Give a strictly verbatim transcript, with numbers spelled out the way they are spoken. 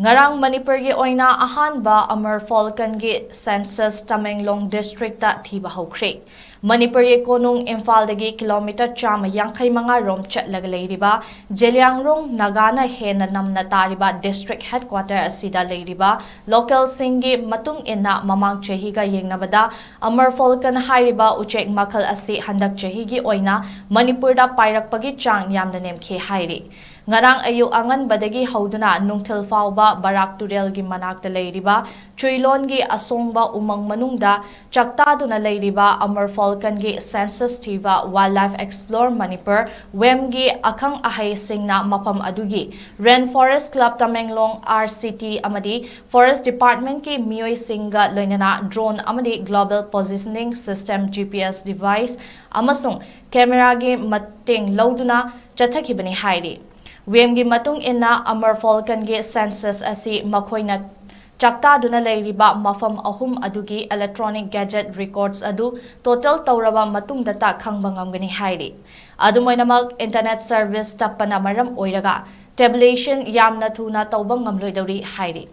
ꯉꯔꯥꯡ ꯃꯅꯤꯄꯨꯔꯒꯤ ꯑꯣꯏꯅ ꯑꯍꯥꯟꯕ ꯑꯃꯔ ꯐꯣꯜꯀꯟꯒꯤ ꯁꯦꯟꯁꯁ ꯇꯃꯦꯡꯂꯣꯡ ꯗꯤꯁꯇ꯭ꯔꯤꯛꯇ ꯊꯤꯕ ꯍꯧꯈ꯭ꯔꯦ꯫ ꯃꯅꯤꯄꯨꯔꯒꯤ ꯀꯣꯅꯨꯡ ꯏꯝꯐꯥꯜꯗꯒꯤ ꯀꯤꯂꯣꯃꯤꯇꯔ ꯆꯥꯝꯃ ꯌꯥꯡꯈꯩ ꯃꯉꯥ ꯔꯣꯝ ꯆꯠꯂꯒ ꯂꯩꯔꯤꯕ ꯖꯦꯂꯤꯌꯥꯡꯔꯣꯡ ꯅꯥꯒꯥꯅ ꯍꯦꯟꯅ ꯅꯝꯅ ꯇꯥꯔꯤꯕ ꯗꯤꯁꯇ꯭ꯔꯤꯛ ꯍꯦꯗꯀ꯭ꯋꯥꯇꯔ ꯑꯁꯤꯗ ꯂꯩꯔꯤꯕ ꯂꯣꯀꯦꯜꯁꯤꯡꯒꯤ ꯃꯇꯨꯡ ꯏꯟꯅ, ꯃꯃꯥꯡ ꯆꯍꯤꯒ ꯌꯦꯡꯅꯕꯗ ꯑꯃꯔ ꯐꯣꯜꯀꯟ ꯍꯥꯏꯔꯤꯕ ꯎꯆꯦꯛ ꯃꯈꯜ ꯑꯁꯤ ꯍꯟꯗꯛ ꯆꯍꯤꯒꯤ ꯑꯣꯏꯅ ꯃꯅꯤꯄꯨꯔꯗ ꯄꯥꯏꯔꯛꯄꯒꯤ ꯆꯥꯡ ꯌꯥꯝꯅ ꯅꯦꯝꯈꯤ ꯍꯥꯏꯔꯤ꯫ ꯉꯔꯥꯡ ꯑꯌꯨꯛ ꯑꯉꯟꯕꯗꯒꯤ ꯍꯧꯗꯨꯅ ꯅꯨꯡꯊꯤꯜ ꯐꯥꯎꯕ ꯕꯔꯥꯛ ꯇꯨꯔꯦꯜꯒꯤ ꯃꯅꯥꯛꯇ ꯂꯩꯔꯤꯕ ꯆꯨꯏꯂꯣꯟꯒꯤ ꯑꯁꯣꯡꯕ ꯎꯃꯪ ꯃꯅꯨꯡꯗ ꯆꯥꯛꯇꯥꯗꯨꯅ ꯂꯩꯔꯤꯕ ꯑꯃꯔ ꯐꯣꯜꯀꯟꯒꯤ ꯁꯦꯟꯁꯁ ꯊꯤꯕ Wildlife Explore Manipur, ꯋꯦꯝꯒꯤ ꯑꯈꯪ ꯑꯍꯩꯁꯤꯡꯅ ꯃꯐꯝ ꯑꯗꯨꯒꯤ Rain Forest Club Tamenglong, R C T, ꯑꯃꯗꯤ Forest Departmentꯀꯤ ꯃꯤꯑꯣꯏꯁꯤꯡꯒ ꯂꯣꯏꯅꯅ drone ꯑꯃꯗꯤ Global Positioning System, G P S, device ꯑꯃꯁꯨꯡ cameraꯒꯤ ꯃꯇꯦꯡ ꯂꯧꯗꯨꯅ ꯆꯠꯊꯈꯤꯕꯅꯤ ꯍꯥꯏꯔꯤ꯫ ꯋꯦꯝꯒꯤ ꯃꯇꯨꯡ ꯏꯟꯅ, ꯑꯃꯔ ꯐꯣꯜꯀꯟꯒꯤ ꯁꯦꯟꯁꯁ ꯑꯁꯤ ꯃꯈꯣꯏꯅ ꯆꯥꯛꯇꯥꯗꯨꯅ ꯂꯩꯔꯤꯕ ꯃꯐꯝ ꯑꯍꯨꯝ ꯑꯗꯨꯒꯤ electronic gadget records ꯑꯗꯨ total ꯇꯧꯔꯕ ꯃꯇꯨꯡꯗꯇ ꯈꯪꯕ ꯉꯝꯒꯅꯤ ꯍꯥꯏꯔꯤ꯫ ꯑꯗꯨꯝ ꯑꯣꯏꯅꯃꯛ, internet service ꯇꯞꯄꯅ ꯃꯔꯝ ꯑꯣꯏꯔꯒ tabulation ꯌꯥꯝꯅ ꯊꯨꯅ ꯇꯧꯕ ꯉꯝꯂꯣꯏꯗꯧꯔꯤ ꯍꯥꯏꯔꯤ꯫